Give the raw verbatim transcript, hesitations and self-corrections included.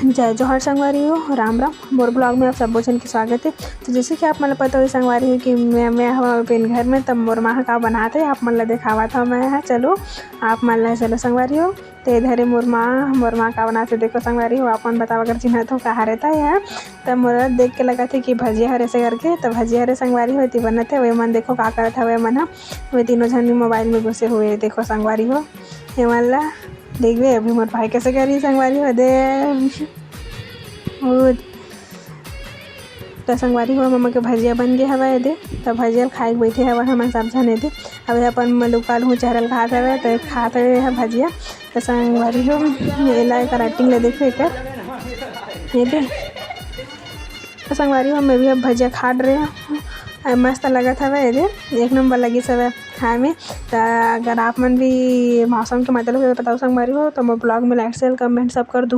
जय जोहार संगवारी हो, राम राम। मोर vlog में आप सबो झन के स्वागत है। तो जैसे कि आप मन ल पता होही संगवारी हो कि मैं, मैं हवा अपन घर में, तब मोर माँ ह का बनात है, आप मन ल देखावत हव मैं ह। चलो, आप मन ल, चलो संगवारी हो, ते धरे मोर माँ, मोर माँ का बनात है, देखो संगवारी हो, आप मन बतावा अगर चिन्हत हो का हरे ता है। तब मोला देख के लगत है कि भजिया हरे से करके, तो भजिया हरे संगवारी हो, एती बनत है। वे मन देखो का करत हवे मन ह, वे तीनों झन mobile में घुसे हुए, देखो संगवारी हो, ये मन ला देखबे, अभी मोर भाई कैसे करी संगवारी हो दे। वो त संगवारी हो, मम्मा के भजिया बन गे हवय एदे, त भजिया ल खाए के बैठे हवय हमन सब झन एदे। अब ये अपन मलुका लहू चहरल खात हवय, त खात हवय ये ह भजिया। त संगवारी हो, एला एकर acting ल देखो एकर, एदे। त संगवारी हो, मैं भी अब भजिया खात रहे हूँ, अ, मस्त लगत हवय एदे, एक नंबर लगिस हवय खाए में। त अगर आप मन भी मौसम के मतलब बताओ संगवारी हो, तो मोर vlog में like, share, comment सब कर दू।